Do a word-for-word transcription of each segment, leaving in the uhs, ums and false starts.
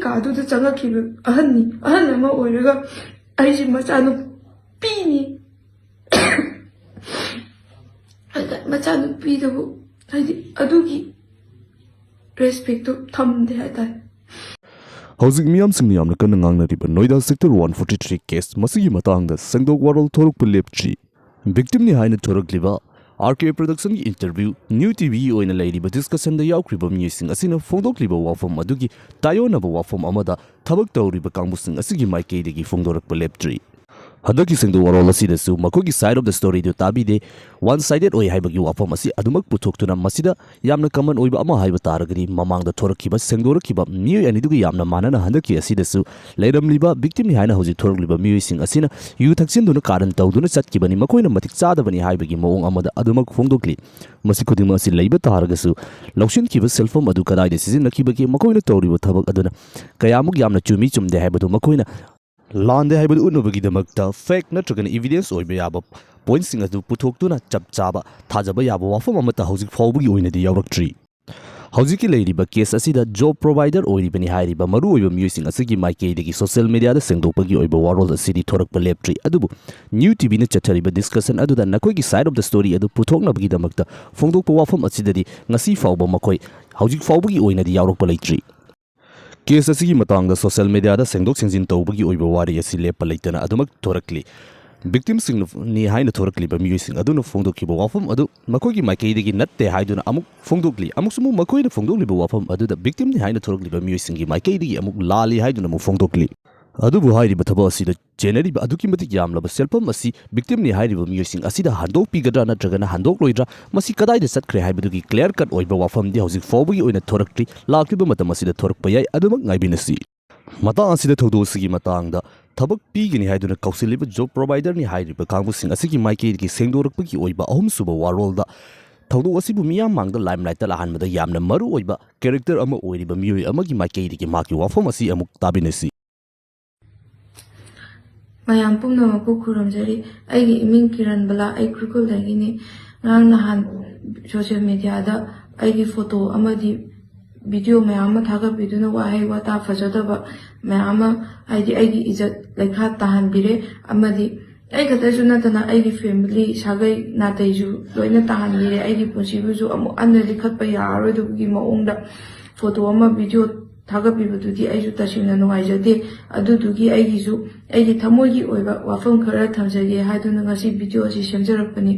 ꯀꯥꯗꯨꯗ ꯆꯪꯉꯛꯈꯤꯕ ꯑꯍꯟꯅꯤ꯫ ꯑꯍꯟ ꯑꯃ ꯑꯣꯏꯔꯒ ꯑꯩꯁꯦ ꯃꯆꯥꯅꯨꯄꯤꯅꯤ꯫ ꯑꯗ ꯃꯆꯥꯅꯨꯄꯤꯗꯕꯨ ꯍꯥꯏꯗꯤ ꯑꯗꯨꯒꯤ ꯔꯦꯁꯄꯦꯛꯇꯣ ꯊꯝꯗꯦ ꯍꯥꯏꯇꯥꯔꯦ꯫ ꯍꯧꯖꯤꯛ ꯃꯤꯌꯥꯝꯁꯤꯡꯅ ꯌꯥꯝꯅ ꯀꯟꯅ ꯉꯥꯡꯅꯔꯤꯕ Noida sector one forty three case ꯃꯁꯤꯒꯤ ꯃꯇꯥꯡꯗ ꯁꯦꯡꯗꯣꯛ ꯋꯥꯔꯣꯜ ꯊꯣꯔꯛꯄ ꯂꯦꯞꯇ꯭ꯔꯤ꯫ ꯚꯤꯛꯇꯤꯝꯅꯤ ꯍꯥꯏꯅ ꯊꯣꯔꯛꯂꯤꯕ ꯑꯥꯔ ꯀꯦ ꯄ꯭ꯔꯗꯛꯁꯟꯒꯤ ꯏꯟꯇꯔꯚ꯭ꯌꯨ ꯅ꯭ꯌꯨ ꯇꯤꯚꯤꯒꯤ ꯑꯣꯏꯅ ꯂꯩꯔꯤꯕ ꯗꯤꯁꯀꯁꯟꯗ ꯌꯥꯎꯈ꯭ꯔꯤꯕ ꯃꯤꯑꯣꯏꯁꯤꯡ ꯑꯁꯤꯅ ꯐꯣꯡꯗꯣꯛꯂꯤꯕ ꯋꯥꯐꯝ ꯑꯗꯨꯒꯤ ꯇꯥꯏꯑꯣꯟꯅꯕ ꯋꯥꯐꯝ ꯑꯃꯗ ꯊꯕꯛ ꯇꯧꯔꯤꯕ ꯀꯥꯡꯕꯨꯁꯤꯡ ꯑꯁꯤꯒꯤ ꯃꯥꯏꯀꯩꯗꯒꯤ ꯐꯣꯡꯗꯣꯔꯛꯄ ꯂꯦꯞꯇ꯭ꯔꯤ꯫ ꯍꯟꯗꯛꯀꯤ ꯁꯦꯡꯗꯣꯛ ꯋꯥꯔꯣꯜ ꯑꯁꯤꯗꯁꯨ ꯃꯈꯣꯏꯒꯤ ꯁꯥꯏꯗ ꯑꯣꯐ ꯗ ꯁ꯭ꯇꯣꯔꯤꯗꯨ ꯇꯥꯕꯤꯗꯦ, ꯋꯥꯟ ꯁꯥꯏꯗꯦꯠ ꯑꯣꯏ ꯍꯥꯏꯕꯒꯤ ꯋꯥꯐꯝ ꯑꯁꯤ ꯑꯗꯨꯃꯛ ꯄꯨꯊꯣꯛꯇꯨꯅ ꯃꯁꯤꯗ ꯌꯥꯝꯅ ꯀꯃꯟ ꯑꯣꯏꯕ ꯑꯃ ꯍꯥꯏꯕ ꯇꯥꯔꯒꯗꯤ ꯃꯃꯥꯡꯗ ꯊꯣꯔꯛꯈꯤꯕ ꯁꯦꯡꯗꯣꯔꯛꯈꯤꯕ ꯃꯤꯑꯣꯏ ꯑꯅꯤꯗꯨꯒ ꯌꯥꯝꯅ ꯃꯥꯟꯅꯅ ꯍꯟꯗꯛꯀꯤ ꯑꯁꯤꯗꯁꯨ ꯂꯩꯔꯝꯂꯤꯕ ꯚꯤꯛꯇꯤꯝꯅꯤ ꯍꯥꯏꯅ ꯍꯧꯖꯤꯛ ꯊꯣꯔꯛꯂꯤꯕ ꯃꯤꯑꯣꯏꯁꯤꯡ ꯑꯁꯤꯅ ꯌꯨ ꯊꯛꯆꯤꯟꯗꯨꯅ ꯀꯥꯔꯟ ꯇꯧꯗꯨꯅ ꯆꯠꯈꯤꯕꯅꯤ, ꯃꯈꯣꯏꯅ ꯃꯇꯤꯛ ꯆꯥꯗꯕꯅꯤ ꯍꯥꯏꯕꯒꯤ ꯃꯑꯣꯡ ꯑꯃꯗ ꯑꯗꯨꯃꯛ ꯐꯣꯡꯗꯣꯛꯂꯤ꯫ ꯃꯁꯤ ꯈꯨꯗꯤꯡꯃꯛ ꯑꯁꯤ ꯂꯩꯕ ꯇꯥꯔꯒꯁꯨ ꯂꯧꯁꯤꯟꯈꯤꯕ ꯁꯦꯜꯐꯝ ꯑꯗꯨ ꯀꯗꯥꯏꯗ ꯁꯤꯖꯤꯟꯅꯈꯤꯕꯒꯦ, ꯃꯈꯣꯏꯅ ꯇꯧꯔꯤꯕ ꯊꯕꯛ ꯑꯗꯨꯅ ꯀꯌꯥꯃꯨꯛ ꯌꯥꯝꯅ ꯆꯨꯝꯃꯤ ꯆꯨꯝꯗꯦ ꯍꯥꯏꯕꯗꯨ ꯃꯈꯣꯏꯅ ꯂꯥꯟꯗꯦ ꯍꯥꯏꯕꯗꯨ ꯎꯠꯅꯕꯒꯤꯗꯃꯛꯇ ꯐꯦꯛ ꯅꯠꯇ꯭ꯔꯒꯅ ꯏꯚꯤꯗꯦꯟꯁ ꯑꯣꯏꯕ ꯌꯥꯕ ꯄꯣꯏꯟꯠꯁꯤꯡ ꯑꯗꯨ ꯄꯨꯊꯣꯛꯇꯨꯅ ꯆꯞ ꯆꯥꯕ ꯊꯥꯖꯕ ꯌꯥꯕ ꯋꯥꯐꯝ ꯑꯃꯠꯇ ꯍꯧꯖꯤꯛ ꯐꯥꯎꯕꯒꯤ ꯑꯣꯏꯅꯗꯤ ꯌꯥꯎꯔꯛꯇ꯭ꯔꯤ꯫ ꯍꯧꯖꯤꯛꯀꯤ ꯂꯩꯔꯤꯕ ꯀꯦꯁ ꯑꯁꯤꯗ ꯖꯣꯕ ꯄ꯭ꯔꯣꯚꯥꯏꯗꯔ ꯑꯣꯏꯔꯤꯕꯅꯤ ꯍꯥꯏꯔꯤꯕ ꯃꯔꯨꯑꯣꯏꯕ ꯃꯤꯑꯣꯏꯁꯤꯡ ꯑꯁꯤꯒꯤ ꯃꯥꯏꯀꯩꯗꯒꯤ ꯁꯣꯁꯤꯌꯦꯜ ꯃꯤꯗꯤꯌꯥꯗ ꯁꯦꯡꯗꯣꯛꯄꯒꯤ ꯑꯣꯏꯕ ꯋꯥꯔꯣꯜ ꯑꯁꯤꯗꯤ ꯊꯣꯔꯛꯄ ꯂꯦꯞꯇ꯭ꯔꯤ꯫ ꯑꯗꯨꯕꯨ ꯅ꯭ꯌꯨ ꯇꯤꯚꯤꯅ ꯆꯠꯊꯔꯤꯕ ꯗꯤꯁꯀꯁꯟ ꯑꯗꯨꯗ ꯅꯈꯣꯏꯒꯤ ꯁꯥꯏꯗ ꯑꯣꯐ ꯗ ꯁ꯭ꯇꯣꯔꯤ ꯑꯗꯨ ꯄꯨꯊꯣꯛꯅꯕꯒꯤꯗꯃꯛꯇ ꯐꯣꯡꯗꯣꯛꯄ ꯋꯥꯐꯝ ꯑꯁꯤꯗꯗꯤ ꯉꯁꯤ ꯐꯥꯎꯕ ꯃꯈꯣꯏ ꯍꯧꯖꯤꯛ ꯐꯥꯎꯕꯒꯤ ꯑꯣꯏꯅꯗꯤ ꯌꯥꯎꯔꯛꯄ ꯂꯩꯇ꯭ꯔꯤ꯫ ꯀꯦꯁ ꯑꯁꯤꯒꯤ ꯃꯇꯥꯡꯗ ꯁꯣꯁꯤꯌꯦꯜ ꯃꯤꯗꯤꯌꯥꯗ ꯁꯦꯡꯗꯣꯛ ꯁꯦꯡꯖꯤꯟ ꯇꯧꯕꯒꯤ ꯑꯣꯏꯕ ꯋꯥꯔꯤ ꯑꯁꯤ ꯂꯦꯞꯄ ꯂꯩꯇꯅ ꯑꯗꯨꯃꯛ ꯊꯣꯔꯛꯂꯤ꯫ ꯚꯤꯛꯇꯤꯝꯁꯤꯡꯅꯤ ꯍꯥꯏꯅ ꯊꯣꯔꯛꯂꯤꯕ ꯃꯤꯑꯣꯏꯁꯤꯡ ꯑꯗꯨꯅ ꯐꯣꯡꯗꯣꯛꯈꯤꯕ ꯋꯥꯐꯝ ꯑꯗꯨ ꯃꯈꯣꯏꯒꯤ ꯃꯥꯏꯀꯩꯗꯒꯤ ꯅꯠꯇꯦ ꯍꯥꯏꯗꯨꯅ ꯑꯃꯨꯛ ꯐꯣꯡꯗꯣꯛꯂꯤ꯫ ꯑꯃꯨꯛꯁꯨ ꯑꯃꯨꯛ ꯃꯈꯣꯏꯅ ꯐꯣꯡꯗꯣꯛꯂꯤꯕ ꯋꯥꯐꯝ ꯑꯗꯨꯗ ꯚꯤꯛꯇꯤꯝꯅꯤ ꯍꯥꯏꯅ ꯊꯣꯔꯛꯂꯤꯕ ꯃꯤꯑꯣꯏꯁꯤꯡꯒꯤ ꯃꯥꯏꯀꯩꯗꯒꯤ ꯑꯃꯨꯛ ꯂꯥꯜꯂꯤ ꯍꯥꯏꯗꯨꯅ ꯑꯃꯨꯛ ꯐꯣꯡꯗꯣꯛꯂꯤ꯫ ꯑꯗꯨꯕꯨ ꯍꯥꯏꯔꯤꯕ ꯊꯕꯛ ꯑꯁꯤꯗ ꯆꯦꯟꯅꯔꯤꯕ ꯑꯗꯨꯛꯀꯤ ꯃꯇꯤꯛ ꯌꯥꯝꯂꯕ ꯁꯦꯜꯐꯝ ꯑꯁꯤ ꯚꯤꯛꯇꯤꯝꯅꯤ ꯍꯥꯏꯔꯤꯕ ꯃꯤꯑꯣꯏꯁꯤꯡ ꯑꯁꯤꯗ ꯍꯟꯗꯣꯛꯄꯤꯒꯗ꯭ꯔꯥ ꯅꯠꯇ꯭ꯔꯒꯅ ꯍꯟꯗꯣꯛꯂꯣꯏꯗ꯭ꯔꯥ, ꯃꯁꯤ ꯀꯗꯥꯏꯗ ꯆꯠꯈ꯭ꯔꯦ ꯍꯥꯏꯕꯗꯨꯒꯤ ꯀ꯭ꯂꯤꯌꯥꯔ ꯀꯠ ꯑꯣꯏꯕ ꯋꯥꯐꯝꯗꯤ ꯍꯧꯖꯤꯛ ꯐꯥꯎꯕꯒꯤ ꯑꯣꯏꯅ ꯊꯣꯔꯛꯇ꯭ꯔꯤ꯫ ꯂꯥꯛꯂꯤꯕ ꯃꯇꯝ ꯑꯁꯤꯗ ꯊꯣꯔꯛꯄ ꯌꯥꯏ, ꯑꯗꯨꯃꯛ ꯉꯥꯏꯃꯤꯟꯅꯁꯤ꯫ ꯃꯇꯥꯡ ꯑꯁꯤꯗ ꯊꯧꯗꯣꯛ ꯑꯁꯤꯒꯤ ꯃꯇꯥꯡꯗ ꯊꯕꯛ ꯄꯤꯒꯅꯤ ꯍꯥꯏꯗꯨꯅ ꯀꯧꯁꯤꯜꯂꯤꯕ ꯖꯣꯕ ꯄ꯭ꯔꯣꯚꯥꯏꯗꯔꯅꯤ ꯍꯥꯏꯔꯤꯕ ꯀꯥꯡꯕꯨꯁꯤꯡ ꯑꯁꯤꯒꯤ ꯃꯥꯏꯀꯩꯗꯒꯤ ꯁꯦꯡꯗꯣꯔꯛꯄꯒꯤ ꯑꯣꯏꯕ ꯑꯍꯨꯝꯁꯨꯕ ꯋꯥꯔꯣꯜꯗ ꯊꯧꯗꯣꯛ ꯑꯁꯤꯕꯨ ꯃꯤꯌꯥꯝ ꯃꯥꯡꯗ ꯂꯥꯏꯝꯂꯥꯏꯠꯇ ꯂꯥꯛꯍꯟꯕꯗ ꯌꯥꯝꯅ ꯃꯔꯨ ꯑꯣꯏꯕ ꯀꯦꯔꯦꯛꯇꯔ ꯑꯃ ꯑꯣꯏꯔꯤꯕ ꯃꯤꯑꯣꯏ ꯑꯃꯒꯤ ꯃꯥꯏꯀꯩꯗꯒꯤ ꯃꯍꯥꯛꯀꯤ ꯋꯥꯐꯝ ꯑꯁꯤ ꯑꯃꯨꯛ ꯇꯥꯕꯤꯅꯁꯤ꯫ ꯃꯌꯥꯝ ꯄꯨꯝꯅꯃꯛꯄꯨ ꯈꯨꯔꯨꯝꯖꯔꯤ꯫ ꯑꯩꯒꯤ ꯏꯃꯤꯡ ꯀꯤꯔꯟ ꯕꯂꯥ, ꯑꯩ ꯎꯈ꯭ꯔꯨꯜꯗꯒꯤꯅꯤ꯫ ꯉꯔꯥꯡ ꯅꯍꯥꯟ ꯁꯣꯁꯤꯌꯦꯜ ꯃꯤꯗꯤꯌꯥꯗ ꯑꯩꯒꯤ ꯐꯣꯇꯣ ꯑꯃꯗꯤ ꯚꯤꯗꯤꯑꯣ ꯃꯌꯥꯝ ꯑꯃ ꯊꯥꯒꯠꯄꯤꯗꯨꯅ ꯋꯥꯍꯩ ꯋꯥꯇꯥ ꯐꯖꯗꯕ ꯃꯌꯥꯝ ꯑꯃ, ꯍꯥꯏꯗꯤ ꯑꯩꯒꯤ ꯏꯖꯠ ꯂꯩꯈꯥ ꯇꯥꯍꯟꯕꯤꯔꯦ꯫ ꯑꯃꯗꯤ ꯑꯩ ꯈꯛꯇꯁꯨ ꯅꯠꯇꯅ ꯑꯩꯒꯤ ꯐꯦꯃꯤꯂꯤ, ꯁꯥꯒꯩ ꯅꯥꯇꯩꯁꯨ ꯂꯣꯏꯅ ꯇꯥꯍꯟꯕꯤꯔꯦ꯫ ꯑꯩꯒꯤ ꯄꯨꯟꯁꯤꯕꯨꯁꯨ ꯑꯃꯨꯛ ꯍꯟꯅ ꯂꯤꯈꯠꯄ ꯌꯥꯔꯔꯣꯏꯗꯕꯒꯤ ꯃꯑꯣꯡꯗ ꯐꯣꯇꯣ ꯑꯃ, ꯚꯤꯗꯤꯑꯣ ꯊꯥꯒꯠꯄꯤꯕꯗꯨꯗꯤ ꯑꯩꯁꯨ ꯇꯁꯦꯡꯅ ꯅꯨꯡꯉꯥꯏꯖꯗꯦ꯫ ꯑꯗꯨꯗꯨꯒꯤ ꯑꯩꯒꯤꯁꯨ ꯑꯩꯒꯤ ꯊꯃꯣꯏꯒꯤ ꯑꯣꯏꯕ ꯋꯥꯐꯝ ꯈꯔ ꯊꯝꯖꯒꯦ ꯍꯥꯏꯗꯨꯅ ꯉꯁꯤ ꯚꯤꯗꯤꯑꯣ ꯑꯁꯤ ꯁꯦꯝꯖꯔꯛꯄꯅꯤ꯫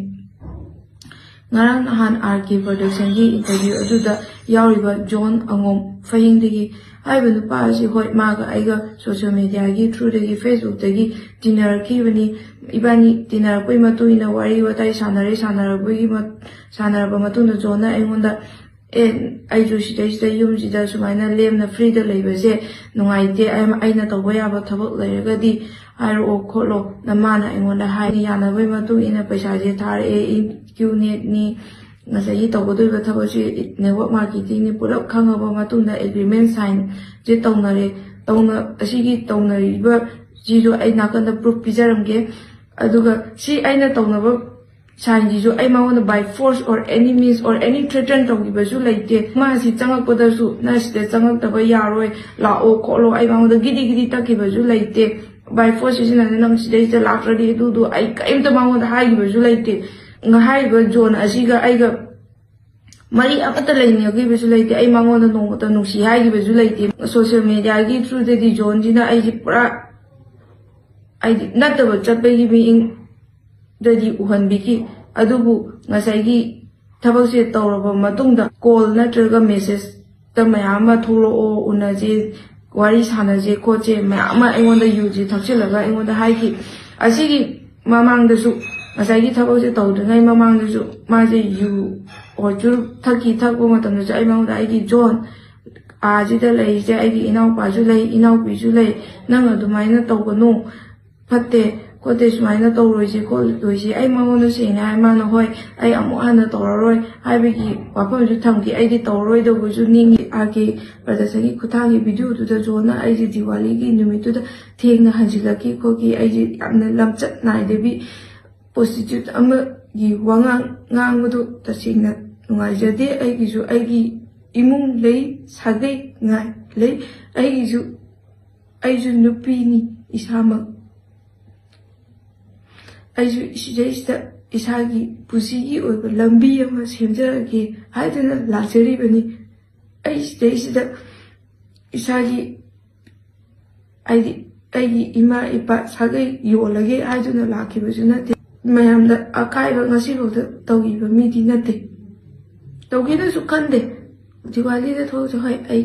ꯉꯔꯥꯡ ꯅꯍꯥꯟ ꯑꯥꯔ ꯀꯦ ꯄ꯭ꯔꯗꯛꯁꯟꯒꯤ ꯏꯟꯇꯔꯚ꯭ꯌꯨ ꯑꯗꯨꯗ ꯌꯥꯎꯔꯤꯕ ꯖꯣꯟ ꯑꯉꯣꯝ ꯐꯌꯦꯡꯗꯒꯤ ꯍꯥꯏꯔꯤꯕ ꯅꯨꯄꯥ ꯑꯁꯤ, ꯍꯣꯏ, ꯃꯥꯒ ꯑꯩꯒ ꯁꯣꯁꯤꯌꯦꯜ ꯃꯦꯗꯤꯌꯥꯒꯤ ꯊ꯭ꯔꯨꯗꯒꯤ, ꯐꯦꯁꯕꯨꯛꯇꯒꯤ ꯇꯤꯟꯅꯔꯛꯈꯤꯕꯅꯤ꯫ ꯏꯕꯥꯅꯤ ꯇꯤꯟꯅꯔꯛꯄꯒꯤ ꯃꯇꯨꯡ ꯏꯟꯅ ꯋꯥꯔꯤ ꯋꯥꯇꯥꯏ ꯁꯥꯟꯅꯔꯦ꯫ ꯁꯥꯟꯅꯔꯛꯄꯒꯤ ꯃ-, ꯁꯥꯟꯅꯔꯕ ꯃꯇꯨꯡꯗ ꯖꯣꯟꯅ ꯑꯩꯉꯣꯟꯗ, "ꯑꯦ, ꯑꯩꯁꯨ ꯁꯤꯗꯩꯁꯤꯗ ꯌꯨꯝꯁꯤꯗ ꯁꯨꯃꯥꯏꯅ ꯂꯦꯝꯅ ꯐ꯭ꯔꯤꯗ ꯂꯩꯕꯁꯦ ꯅꯨꯡꯉꯥꯏꯇꯦ꯫ ꯑꯩ-, ꯑꯩꯅ ꯇꯧꯕ ꯌꯥꯕ ꯊꯕꯛ ꯂꯩꯔꯒꯗꯤ ꯍꯥꯏꯔꯛꯑꯣ ꯈꯣꯠꯂꯣ", ꯅ ꯃꯥꯅ ꯑꯩꯉꯣꯟꯗ ꯍꯥꯏ꯫ ꯌꯥꯅꯕꯒꯤ ꯃꯇꯨꯡ ꯏꯟꯅ ꯄꯩꯁꯥꯁꯦ ꯊꯥꯔꯛꯑꯦ꯫ ꯏꯟ-, ꯀ꯭ꯌꯨ ꯅꯦꯠꯅꯤ, ꯉꯁꯥꯏꯒꯤ ꯇꯧꯒꯗꯧꯔꯤꯕ ꯊꯕꯛꯁꯤ ꯅꯦꯠꯋꯥꯔꯛ ꯃꯥꯔꯀꯦꯇꯤꯡꯅꯤ, ꯄꯨꯂꯞ ꯈꯪꯉꯕ ꯃꯇꯨꯡꯗ ꯑꯦꯒ꯭ꯔꯤꯃꯦꯟ ꯁꯥꯏꯟꯁꯦ ꯇꯧꯅꯔꯦ꯫ ꯇꯧꯅ-, ꯑꯁꯤꯒꯤ ꯇꯧꯅꯔꯤꯕꯁꯤꯁꯨ ꯑꯩ ꯅꯥꯀꯟꯗ ꯄ꯭ꯔꯨꯐ ꯄꯤꯖꯔꯝꯒꯦ꯫ ꯑꯗꯨꯒ ꯁꯤ ꯑꯩꯅ ꯇꯧꯅꯕ ꯁꯥꯏꯟꯁꯤꯁꯨ ꯑꯩ ꯃꯉꯣꯟꯗ by force or any means or any threaten ꯇꯧꯈꯤꯕꯁꯨ ꯂꯩꯇꯦ꯫ ꯃꯥ ꯑꯁꯤ ꯆꯪꯉꯛꯄꯗꯁꯨ "ꯅꯪ ꯁꯤꯗ ꯆꯪꯉꯛꯇꯕ ꯌꯥꯔꯣꯏ, ꯂꯥꯛꯑꯣ ꯈꯣꯠꯂꯣ", ꯑꯩ ꯃꯉꯣꯟꯗ ꯒꯤꯗꯤ ꯒꯤꯗꯤ ꯇꯛꯈꯤꯕꯁꯨ ꯂꯩꯇꯦ꯫ By force ꯁꯤꯖꯤꯟꯅꯗꯅ "ꯅꯪ ꯁꯤꯗꯩꯁꯤꯗ ꯂꯥꯛꯇ꯭ꯔꯗꯤ ꯑꯗꯨꯗꯨ", ꯑꯩ ꯀꯔꯤꯝꯇ ꯃꯉꯣꯟꯗ ꯍꯥꯏꯈꯤꯕꯁꯨ ꯂꯩꯇꯦ꯫ ꯉ-, ꯍꯥꯏꯔꯤꯕ ꯖꯣꯟ ꯑꯁꯤꯒ ꯑꯩꯒ ꯃꯔꯤ ꯑꯃꯠꯇ ꯂꯩꯅꯈꯤꯕꯁꯨ ꯂꯩꯇꯦ꯫ ꯑꯩ ꯃꯉꯣꯟꯗ ꯅꯣꯡꯃꯇ ꯅꯨꯡꯁꯤ ꯍꯥꯏꯈꯤꯕꯁꯨ ꯂꯩꯇꯦ꯫ ꯁꯣꯁꯤꯌꯦꯜ ꯃꯦꯗꯤꯌꯥꯒꯤ ꯊ꯭ꯔꯨꯗꯗꯤ ꯖꯣꯟꯁꯤꯅ ꯑꯩꯁꯦ ꯄꯨꯔꯥ, ꯍꯥꯏꯗꯤ, ꯅꯠꯇꯕ ꯆꯠꯄꯒꯤ ꯃꯤꯠꯌꯦꯡꯗꯗꯤ ꯎꯍꯟꯕꯤꯈꯤ꯫ ꯑꯗꯨꯕꯨ ꯉꯁꯥꯏꯒꯤ ꯊꯕꯛꯁꯦ ꯇꯧꯔꯕ ꯃꯇꯨꯡꯗ ꯀꯣꯜ ꯅꯠꯇ꯭ꯔꯒ ꯃꯦꯁꯦꯖꯇ ꯃꯌꯥꯝ ꯑꯃ "ꯊꯣꯛꯂꯛꯑꯣ, ꯎꯅꯁꯦ, ꯋꯥꯔꯤ ꯁꯥꯟꯅꯁꯦ ꯈꯣꯠꯁꯦ", ꯃꯌꯥꯝ ꯑꯃ ꯑꯩꯉꯣꯟꯗ ꯌꯨꯁꯦ ꯊꯛꯆꯤꯜꯂꯒ ꯑꯩꯉꯣꯟꯗ ꯍꯥꯏꯈꯤ꯫ ꯑꯁꯤꯒꯤ ꯃꯃꯥꯡꯗꯁꯨ, ꯉꯁꯥꯏꯒꯤ ꯊꯕꯛꯁꯦ ꯇꯧꯗ꯭ꯔꯤꯉꯩ ꯃꯃꯥꯡꯗꯁꯨ ꯃꯥꯁꯦ ꯌꯨ ꯑꯣꯔ ꯆꯨꯔꯨꯞ ꯊꯛꯈꯤ꯫ ꯊꯛꯄ ꯃꯇꯝꯗꯁꯨ ꯑꯩ ꯃꯉꯣꯟꯗ, "ꯑꯩꯒꯤ ꯖꯣꯟ, ꯑꯥꯁꯤꯗ ꯂꯩꯔꯤꯁꯦ ꯑꯩꯒꯤ ꯏꯅꯥꯎꯄꯥꯁꯨ ꯂꯩ, ꯏꯅꯥꯎꯄꯤꯁꯨ ꯂꯩ, ꯅꯪ ꯑꯗꯨꯃꯥꯏꯅ ꯇꯧꯒꯅꯨ, ꯐꯠꯇꯦ ꯈꯣꯠꯇꯦ, ꯁꯨꯃꯥꯏꯅ ꯇꯧꯔꯣꯏꯁꯦ ꯈꯣꯠꯂꯣꯏꯁꯦ", ꯑꯩ ꯃꯉꯣꯟꯗ ꯁꯦꯡꯅ ꯍꯥꯏ꯫ ꯃꯥꯅ "ꯍꯣꯏ, ꯑꯩ ꯑꯃꯨꯛ ꯍꯟꯅ ꯇꯧꯔꯔꯣꯏ" ꯍꯥꯏꯕꯒꯤ ꯋꯥꯐꯝꯁꯨ ꯊꯝꯈꯤ꯫ ꯑꯩꯗꯤ ꯇꯧꯔꯔꯣꯏꯗꯧꯕꯁꯨ ꯅꯤꯡꯉꯤ꯫ ꯑꯥꯔ ꯀꯦ ꯄ꯭ꯔꯗꯛꯁꯟꯒꯤ ꯈꯨꯠꯊꯥꯡꯒꯤ ꯚꯤꯗꯤꯑꯣꯗꯨꯗ ꯖꯣꯟꯅ ꯑꯩꯁꯦ ꯗꯤꯋꯥꯂꯤꯒꯤ ꯅꯨꯃꯤꯠꯇꯨꯗ ꯊꯦꯡꯅ ꯍꯟꯖꯤꯜꯂꯛꯈꯤ ꯈꯣꯠꯈꯤ꯫ ꯑꯩꯁꯦ ꯌꯥꯝꯅ ꯂꯝꯆꯠ ꯅꯥꯏꯗꯕꯤ ꯄ꯭ꯔꯣꯁꯇꯤꯇ꯭ꯌꯨꯠ ꯑꯃꯒꯤ ꯋꯥꯉꯥꯡ ꯉꯥꯡꯕꯗꯨ ꯇꯁꯦꯡꯅ ꯅꯨꯡꯉꯥꯏꯖꯗꯦ꯫ ꯑꯩꯒꯤꯁꯨ ꯑꯩꯒꯤ ꯏꯃꯨꯡ ꯂꯩ, ꯁꯥꯒꯩ ꯉꯥꯏ ꯂꯩ꯫ ꯑꯩꯒꯤꯁꯨ, ꯑꯩꯁꯨ ꯅꯨꯄꯤꯅꯤ ꯏꯁꯥꯃꯛ꯫ ꯑꯩꯁꯨ ꯁꯤꯗꯩꯁꯤꯗ ꯏꯁꯥꯒꯤ ꯄꯨꯟꯁꯤꯒꯤ ꯑꯣꯏꯕ ꯂꯝꯕꯤ ꯑꯃ ꯁꯦꯝꯖꯔꯒꯦ ꯍꯥꯏꯗꯨꯅ ꯂꯥꯛꯆꯔꯤꯕꯅꯤ꯫ ꯑꯩ ꯁꯤꯗꯩꯁꯤꯗ ꯏꯁꯥꯒꯤ, ꯍꯥꯏꯗꯤ, ꯑꯩꯒꯤ ꯏꯃꯥ ꯏꯄꯥ ꯁꯥꯒꯩ ꯌꯣꯜꯂꯒꯦ ꯍꯥꯏꯗꯨꯅ ꯂꯥꯛꯈꯤꯕꯁꯨ ꯅꯠꯇꯦ꯫ ꯃꯌꯥꯝꯗ ꯑꯀꯥꯏꯕ ꯉꯁꯤꯐꯥꯎꯗ ꯇꯧꯈꯤꯕ ꯃꯤꯗꯤ ꯅꯠꯇꯦ, ꯇꯧꯒꯦꯅꯁꯨ ꯈꯟꯗꯦ꯫ ꯗꯤꯋꯥꯂꯤꯗ ꯊꯣꯛꯂꯁꯨ ꯍꯣꯏ, ꯑꯩ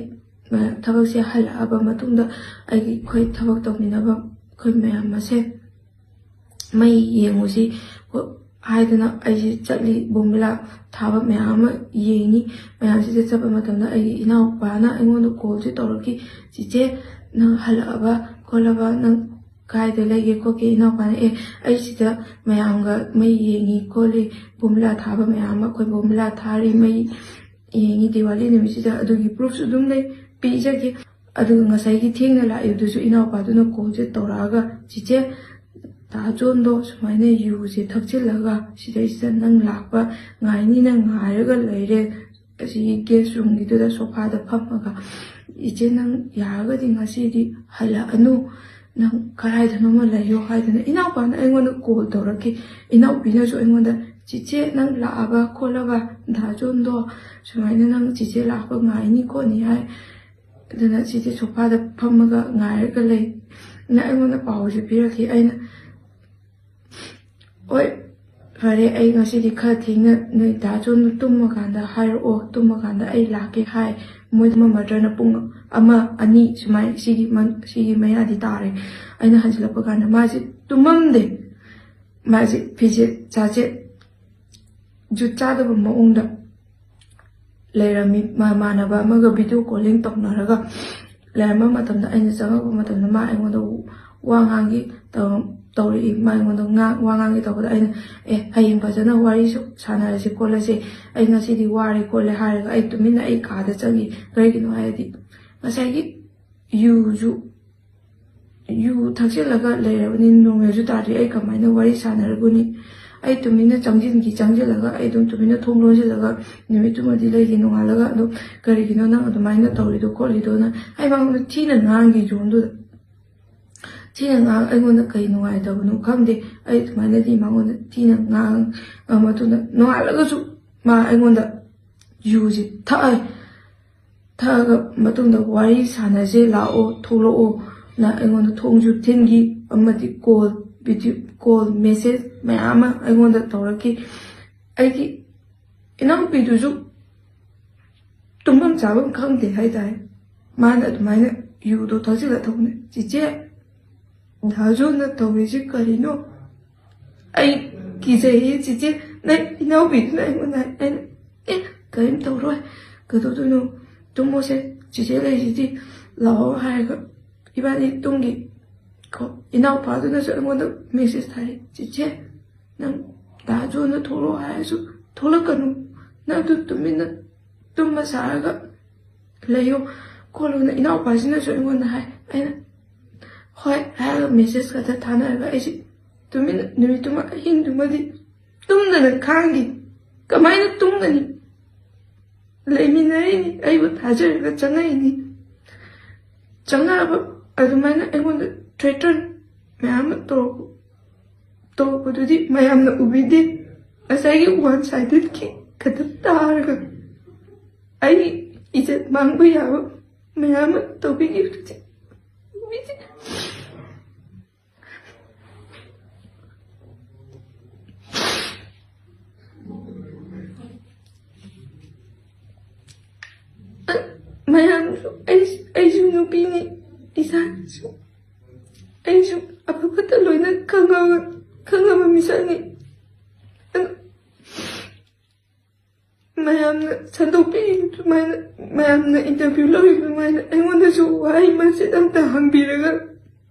ꯊꯕꯛꯁꯦ ꯍꯜꯂꯛꯑꯕ ꯃꯇꯨꯡꯗ ꯑꯩꯒꯤ, ꯑꯩꯈꯣꯏ ꯊꯕꯛ ꯇꯧꯃꯤꯟꯅꯕ ꯑꯩꯈꯣꯏ ꯃꯌꯥꯝ ꯃꯁꯦꯜ ꯃꯩ ꯌꯦꯡꯉꯨꯁꯤ ꯍꯥꯏꯗꯅ ꯑꯩꯁꯦ ꯆꯠꯂꯤ꯫ ꯕꯣꯝꯕꯤꯂꯥ ꯊꯥꯕ ꯃꯌꯥꯝ ꯑꯃ ꯌꯦꯡꯉꯤ꯫ ꯃꯌꯥꯝꯁꯤꯗ ꯆꯠꯄ ꯃꯇꯝꯗ ꯑꯩꯒꯤ ꯏꯅꯥꯎꯄꯥꯅ ꯑꯩꯉꯣꯟꯗ ꯀꯣꯜꯁꯦ ꯇꯧꯔꯛꯈꯤ, "ꯆꯤꯆꯦ, ꯅꯪ ꯍꯜꯂꯛꯑꯕ ꯈꯣꯠꯂꯕ? ꯅꯪ ꯀꯥꯏꯗ ꯂꯩꯒꯦ ꯈꯣꯠꯀꯦ?" ꯏꯅꯥꯎꯄꯥꯅ, "ꯑꯦ, ꯑꯩ ꯁꯤꯗ ꯃꯌꯥꯝꯒ ꯃꯩ ꯌꯦꯡꯉꯤ ꯈꯣꯠꯂꯤ, ꯕꯣꯝꯕꯤꯂꯥ ꯊꯥꯕ ꯃꯌꯥꯝ ꯑꯃ, ꯑꯩꯈꯣꯏ ꯕꯣꯝꯕꯤꯂꯥ ꯊꯥꯔꯤ, ꯃꯩ ꯌꯦꯡꯉꯤ, ꯗꯤꯋꯥꯂꯤ ꯅꯨꯃꯤꯠꯁꯤꯗ ꯑꯗꯨꯒꯤ ꯄ꯭ꯔꯨꯐꯁꯨ ꯑꯗꯨꯝ ꯂꯩ, ꯄꯤꯖꯒꯦ"꯫ ꯑꯗꯨꯒ ꯉꯁꯥꯏꯒꯤ ꯊꯦꯡꯅ ꯂꯥꯛꯏꯕꯗꯨꯁꯨ ꯏꯅꯥꯎꯄꯥꯗꯨꯅ ꯀꯣꯜꯁꯦ ꯇꯧꯔꯛꯑꯒ, "ꯆꯤꯆꯦ, ꯗꯥ ꯖꯣꯟꯗꯣ ꯁꯨꯃꯥꯏꯅ ꯌꯨꯁꯦ ꯊꯛꯆꯤꯜꯂꯒ ꯁꯤꯗꯩꯁꯤꯗ ꯅꯪ ꯂꯥꯛꯄ ꯉꯥꯏꯅꯤꯅ ꯉꯥꯏꯔꯒ ꯂꯩꯔꯦ, ꯑꯁꯤꯒꯤ ꯒꯦꯁ ꯔꯨꯝꯒꯤꯗꯨꯗ ꯁꯣꯐꯥꯗ ꯐꯝꯃꯒ꯫ ꯏꯆꯦ, ꯅꯪ ꯌꯥꯔꯒꯗꯤ ꯉꯁꯤꯗꯤ ꯍꯜꯂꯛꯑꯅꯨ, ꯅꯪ ꯀꯗꯥꯏꯗꯅꯣꯃ ꯂꯩꯌꯣ" ꯍꯥꯏꯗꯅ ꯏꯅꯥꯎꯄꯥꯅ ꯑꯩꯉꯣꯟꯗ ꯀꯣꯜ ꯇꯧꯔꯛꯈꯤ꯫ ꯏꯅꯥꯎꯄꯤꯅꯁꯨ ꯑꯩꯉꯣꯟꯗ, "ꯆꯤꯆꯦ, ꯅꯪ ꯂꯥꯛꯑꯕ ꯈꯣꯠꯂꯕ? ꯗꯥ ꯖꯣꯟꯗꯣ ꯁꯨꯃꯥꯏꯅ ꯅꯪ ꯆꯤꯆꯦ ꯂꯥꯛꯄ ꯉꯥꯏꯅꯤ ꯈꯣꯠꯅꯤ ꯍꯥꯏ, ꯑꯗꯨꯅ ꯆꯤꯆꯦ ꯁꯣꯐꯥꯗ ꯐꯝꯃꯒ ꯉꯥꯏꯔꯒ ꯂꯩ" ꯅ ꯑꯩꯉꯣꯟꯗ ꯄꯥꯎꯁꯦ ꯄꯤꯔꯛꯈꯤ꯫ ꯑꯩꯅ, "ꯍꯣꯏ, ꯐꯔꯦ, ꯑꯩ ꯉꯁꯤꯗꯤ ꯈꯔ ꯊꯦꯡꯅ ꯅꯣꯏ ꯗꯥ ꯖꯣꯟꯗꯣ ꯇꯨꯝꯃꯀꯥꯟꯗ ꯍꯥꯏꯔꯛꯑꯣ, ꯇꯨꯝꯃꯀꯥꯟꯗ ꯑꯩ ꯂꯥꯛꯀꯦ" ꯍꯥꯏ꯫ ꯃꯣꯏ ꯇꯨꯝꯃꯝꯃꯗ꯭ꯔꯅ ꯄꯨꯡ ꯑꯃ, ꯑꯅꯤ ꯁꯨꯃꯥꯏ, ꯁꯤꯒꯤ ꯃꯟ-, ꯁꯤꯒꯤ ꯃꯌꯥꯗꯤ ꯇꯥꯔꯦ꯫ ꯑꯩꯅ ꯍꯟꯖꯤꯜꯂꯛꯄ ꯀꯥꯟꯗ ꯃꯥꯁꯦ ꯇꯨꯝꯃꯝꯗꯦ꯫ ꯃꯥꯁꯦ ꯐꯤꯖꯦꯠ ꯆꯥꯖꯦꯠ ꯖꯨꯠ ꯆꯥꯗꯕ ꯃꯑꯣꯡꯗ ꯂꯩꯔꯝꯃꯤ꯫ ꯃꯃꯥꯟꯅꯕ ꯑꯃꯒ ꯚꯤꯗꯤꯑꯣ ꯀꯣꯂꯤꯡ ꯇꯧꯅꯔꯒ ꯂꯩꯔꯝꯕ ꯃꯇꯝꯗ, ꯑꯩꯅ ꯆꯪꯉꯛꯄ ꯃꯇꯝꯗ ꯃꯥ ꯑꯩꯉꯣꯟꯗ ꯋꯥ ꯉꯥꯡꯒꯦ ꯇꯧ-, ꯇꯧꯔꯛꯏ꯫ ꯃꯥ ꯑꯩꯉꯣꯟꯗ ꯉꯥ-, ꯋꯥ ꯉꯥꯡꯒꯦ ꯇꯧꯕꯗ ꯑꯩꯅ, "ꯑꯦ, ꯍꯌꯦꯡ ꯐꯖꯅ ꯋꯥꯔꯤ ꯁꯨ-, ꯁꯥꯟꯅꯔꯁꯤ ꯈꯣꯠꯂꯁꯤ, ꯑꯩ ꯉꯁꯤꯗꯤ ꯋꯥꯔꯦ ꯈꯣꯠꯂꯦ" ꯍꯥꯏꯔꯒ ꯑꯩ ꯇꯨꯃꯤꯟꯅ ꯑꯩ ꯀꯥꯗ ꯆꯪꯉꯤ꯫ ꯀꯔꯤꯒꯤꯅꯣ ꯍꯥꯏꯔꯗꯤ ꯉꯁꯥꯏꯒꯤ ꯌꯨꯁꯨ ꯌꯨ ꯊꯛꯆꯤꯜꯂꯒ ꯂꯩꯔꯕꯅꯤ, ꯅꯣꯔꯃꯦꯜꯁꯨ ꯇꯥꯗ꯭ꯔꯤ, ꯑꯩ ꯀꯃꯥꯏꯅ ꯋꯥꯔꯤ ꯁꯥꯟꯅꯔꯨꯒꯅꯤ? ꯑꯩ ꯇꯨꯃꯤꯟꯅ ꯆꯪꯁꯤꯟꯈꯤ꯫ ꯆꯪꯁꯤꯜꯂꯒ ꯑꯩ ꯑꯗꯨꯝ ꯇꯨꯃꯤꯟꯅ ꯊꯣꯡ ꯂꯣꯟꯁꯤꯜꯂꯒ ꯅꯨꯃꯤꯠꯇꯨꯃꯗꯤ ꯂꯩꯈꯤ꯫ ꯅꯣꯡꯉꯥꯜꯂꯒ ꯑꯗꯨꯝ "ꯀꯔꯤꯒꯤꯅꯣ ꯅꯪ ꯑꯗꯨꯃꯥꯏꯅ ꯇꯧꯔꯤꯗꯣ ꯈꯣꯠꯂꯤꯗꯣꯅ?" ꯑꯩ ꯃꯉꯣꯟꯗ ꯊꯤꯅ ꯉꯥꯡꯈꯤ꯫ ꯖꯣꯟꯗꯨꯗ ꯊꯤꯅ ꯉꯥꯡ ꯑꯩꯉꯣꯟꯗ ꯀꯩ ꯅꯨꯡꯉꯥꯏꯇꯕꯅꯣ ꯈꯪꯗꯦ꯫ ꯑꯩ ꯑꯗꯨꯃꯥꯏꯅꯗꯤ ꯃꯉꯣꯟꯗ ꯊꯤꯅ ꯉꯥꯡꯉ ꯃꯇꯨꯡꯗ, ꯅꯣꯡꯉꯥꯜꯂꯒꯁꯨ ꯃꯥ ꯑꯩꯉꯣꯟꯗ ꯌꯨꯁꯤ ꯊꯛꯑꯦ꯫ ꯊꯛꯑꯒ ꯃꯇꯨꯡꯗ "ꯋꯥꯔꯤ ꯁꯥꯟꯅꯁꯦ, ꯂꯥꯛꯑꯣ, ꯊꯣꯛꯂꯛꯑꯣꯅ" ꯑꯩꯉꯣꯟꯗ ꯊꯣꯡꯁꯨ ꯊꯤꯟꯈꯤ꯫ ꯑꯃꯗꯤ ꯀꯣꯜ, ꯚꯤꯗꯤꯑꯣ ꯀꯣꯜ, ꯃꯦꯁꯦꯖ ꯃꯌꯥꯝ ꯑꯃ ꯑꯩꯉꯣꯟꯗ ꯇꯧꯔꯛꯈꯤ꯫ ꯑꯩꯒꯤ ꯏꯅꯥꯎꯄꯤꯗꯨꯁꯨ ꯇꯨꯝꯐꯝ ꯆꯥꯐꯝ ꯈꯪꯗꯦ ꯍꯥꯏꯇꯥꯔꯦ꯫ ꯃꯥꯅ ꯑꯗꯨꯃꯥꯏꯅ ꯌꯨꯗꯣ ꯊꯛꯆꯤꯜꯂ ꯊꯛꯄꯅꯦ꯫ "ꯆꯤꯆꯦ, ꯗꯥ ꯖꯣꯟꯅ ꯇꯧꯔꯤꯁꯤ ꯀꯔꯤꯅꯣ? ꯑꯩ ꯀꯤꯖꯩꯌꯦ ꯆꯤꯆꯦ"꯫ "ꯅꯪ ꯏꯅꯥꯎꯄꯤꯗꯨꯅ ꯑꯩꯉꯣꯟꯗ ꯍꯥꯏ", ꯑꯩꯅ "ꯑꯦ, ꯀꯔꯤꯝ ꯇꯧꯔꯣꯏ, ꯀꯩꯗꯧꯗꯣꯏꯅꯣ, ꯇꯨꯝꯃꯣꯁꯦ, ꯆꯤꯆꯦ ꯂꯩꯁꯤꯗꯤ, ꯂꯥꯛꯑꯣ" ꯍꯥꯏꯔꯒ ꯏꯕꯥꯅꯤ ꯇꯨꯝꯈꯤ꯫ ꯀꯣ, ꯏꯅꯥꯎꯄꯥꯗꯨꯅꯁꯨ ꯑꯩꯉꯣꯟꯗ ꯃꯦꯁꯦꯖ ꯊꯥꯔꯛꯑꯦ, "ꯆꯤꯆꯦ, ꯅꯪ ꯗꯥ ꯖꯣꯟꯅ ꯊꯣꯛꯂꯛꯑꯣ ꯍꯥꯏꯔꯁꯨ ꯊꯣꯛꯂꯛꯀꯅꯨ, ꯅꯪ ꯑꯗꯨꯝ ꯇꯨꯃꯤꯟꯅ ꯇꯨꯝꯕ ꯁꯥꯔꯒ ꯂꯩꯌꯣ ꯈꯣꯠꯂꯣꯅ" ꯏꯅꯥꯎꯄꯥꯁꯤꯅꯁꯨ ꯑꯩꯉꯣꯟꯗ ꯍꯥꯏ꯫ ꯑꯩꯅ "ꯍꯣꯏ" ꯍꯥꯏꯔꯒ ꯃꯦꯁꯦꯖ ꯈꯛꯇ ꯊꯥꯅꯔꯒ ꯑꯩꯁꯦ ꯇꯨꯃꯤꯟꯅ ꯅꯨꯃꯤꯠꯇꯨꯃ, ꯑꯍꯤꯡꯗꯨꯃꯗꯤ ꯇꯨꯝꯗꯅ ꯈꯥꯡꯈꯤ꯫ ꯀꯃꯥꯏꯅ ꯇꯨꯝꯒꯅꯤ? ꯂꯩꯃꯤꯟꯅꯔꯤꯅꯤ, ꯑꯩꯕꯨ ꯊꯥꯖꯔꯒ ꯆꯪꯉꯛꯏꯅꯤ꯫ ꯆꯪꯉꯛꯑꯕ ꯑꯗꯨꯃꯥꯏꯅ ꯑꯩꯉꯣꯟꯗ ꯊ꯭ꯔꯦꯇꯟ ꯃꯌꯥꯝ ꯑꯃ ꯇꯧꯔꯛꯄ, ꯇꯧꯔꯛꯄꯗꯨꯗꯤ ꯃꯌꯥꯝꯅ ꯎꯕꯤꯗꯦ꯫ ꯉꯁꯥꯏꯒꯤ ꯋꯥꯟ ꯁꯥꯏꯗꯦꯠꯀꯤ ꯈꯛꯇ ꯇꯥꯔꯒ ꯑꯩ ꯏꯖꯠ ꯃꯥꯡꯕ ꯌꯥꯕ ꯃꯌꯥꯝ ꯑꯃ ꯇꯧꯕꯤꯈꯤꯕꯗꯨꯗꯤ ꯎꯕꯤꯗꯦ꯫ ꯃꯌꯥꯝꯁꯨ, ꯑꯩ, ꯑꯩꯁꯨ ꯅꯨꯄꯤꯅꯤ, ꯏꯁꯥꯅꯁꯨ, ꯑꯩꯁꯨ ꯑꯐ ꯐꯠꯇ ꯂꯣꯏꯅ ꯈꯪꯉꯕ, ꯈꯪꯉꯕ ꯃꯤꯁꯛꯅꯤ꯫ ꯑꯗꯨ ꯃꯌꯥꯝꯅ ꯁꯟꯗꯣꯛꯄꯤꯔꯤꯕ ꯑꯗꯨꯃꯥꯏꯅ, ꯃꯌꯥꯝꯅ ꯏꯟꯇꯔꯚ꯭ꯌꯨ ꯂꯧꯔꯤꯕ ꯑꯗꯨꯃꯥꯏꯅ ꯑꯩꯉꯣꯟꯗꯁꯨ ꯋꯥꯍꯩ ꯃꯆꯦꯠ ꯑꯝꯇ ꯍꯪꯕꯤꯔꯒ